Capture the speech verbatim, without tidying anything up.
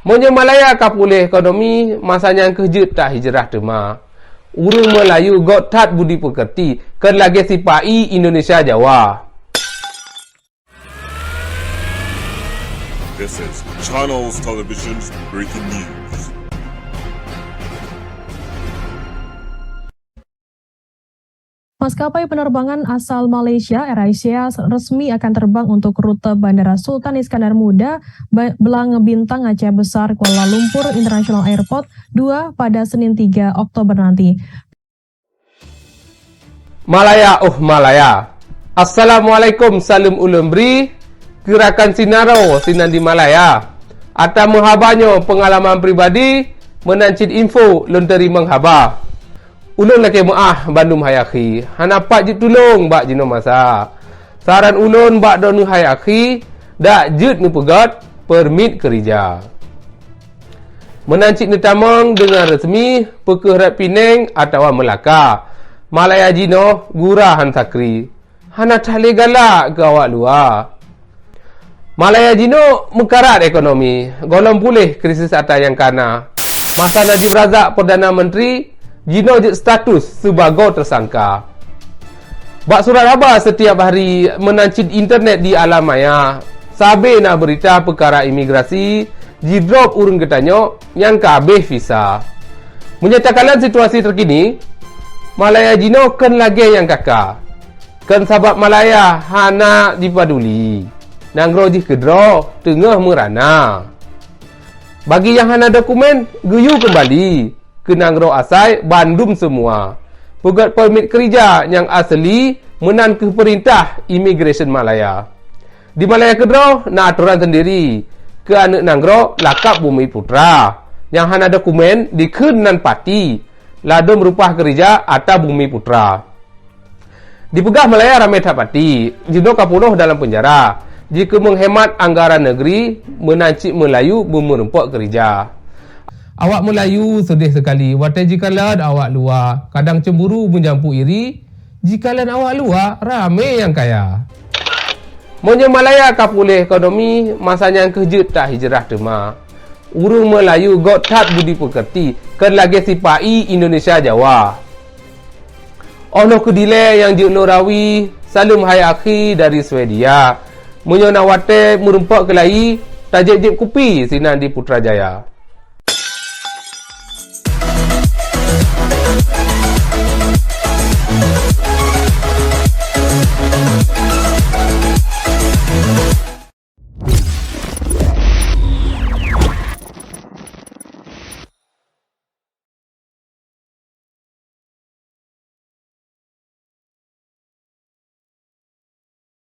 Meunyoe Malaya ka puléh ekonomi, masa nyan kheueh jeuet tahijrah teuma. Ureuëng Meulayu göt that budi peukeurti, kon lagée sipa-i Indonesia Jawa. This is Channels Television's breaking news. Maskapai penerbangan asal Malaysia, AirAsia, resmi akan terbang untuk rute Bandara Sultan Iskandar Muda, Ba-, Belang Bintang Aceh Besar, Kuala Lumpur International Airport dua pada Senin tiga Oktober nanti. Malaya, oh Malaya. Assalamualaikum, saleuem ulôn bri keu rakan sinaro sinan di Malaya. Ata meuhaba nyoe peungalaman pribadi, meunan cit info lôn teurimong haba. Ulôn lakée meuáh bandum hai akhi, hana pat jeuet tulông bak jinoe masa. Saran ulôn bak droeneuh hai akhi, dak jeuet neupeugét peurmit keurija. Meunan cit neutamong deungon resmi peu kheueh rot Pineng atawa Melaka. Malaya jinoe gura han sakri. Hana that lé galak keu awak luwa. Malaya jinoe meukarat ekonomi, gohlom puléh krisis ata nyang kana. Masa Najib Razak Perdana Menteri, jinoe jeuet status sibagoe teusangka. Bak surat haba setiap hari meunan cit internet di alam maya, sabe na beurita peukara imigrasi jidrop ureuëng geutanyoe nyang ka habéh visa. Meunyoe takalon situasi terkini, Malaya jinoe kon lagée nyang kaka. Kon sabab Malaya hana jipaduli, nanggroe jih keudroe teungoh meurana. Bagi nyang hana dokumen, geuyue keumbali keu nanggroe asai bandum seumua. Peugét peurmit keurija nyang asli meunan kheueh peurintah imigresen Malaya. Di Malaya keudroe na atoran seundiri keu aneuëk nanggroe lakab Bumi Putra nyang hana dokumen dikheun nan pati ladom reupah keurija ata Bumi Putra. Dipeugah Malaya ramé that pati, jinoe ka punoh dalam peunjara, jikeu meuhemat anggaran neugri meunan cit Meulayu beumeurumpok keurija. Awak Meulayu seudeh seukali watée jikalon awak luwa, kadang cemburu meujampu iri, jikalon awak luwa ramé nyang kaya. Meunyoe Malaya ka puléh ekonomi, masa nyan kheueh jeuet tahijrah teuma. Ureuëng Meulayu göt that budi peukeurti, kon lagée sipa-i Indonesia Jawa. Oh noh keu dilée nyang jeuet lôn rawi, saleuem hai akhi dari Swedia. Meunyoe na watée meurumpok keulayi, tajép-jép kupi sinan di Putrajaya.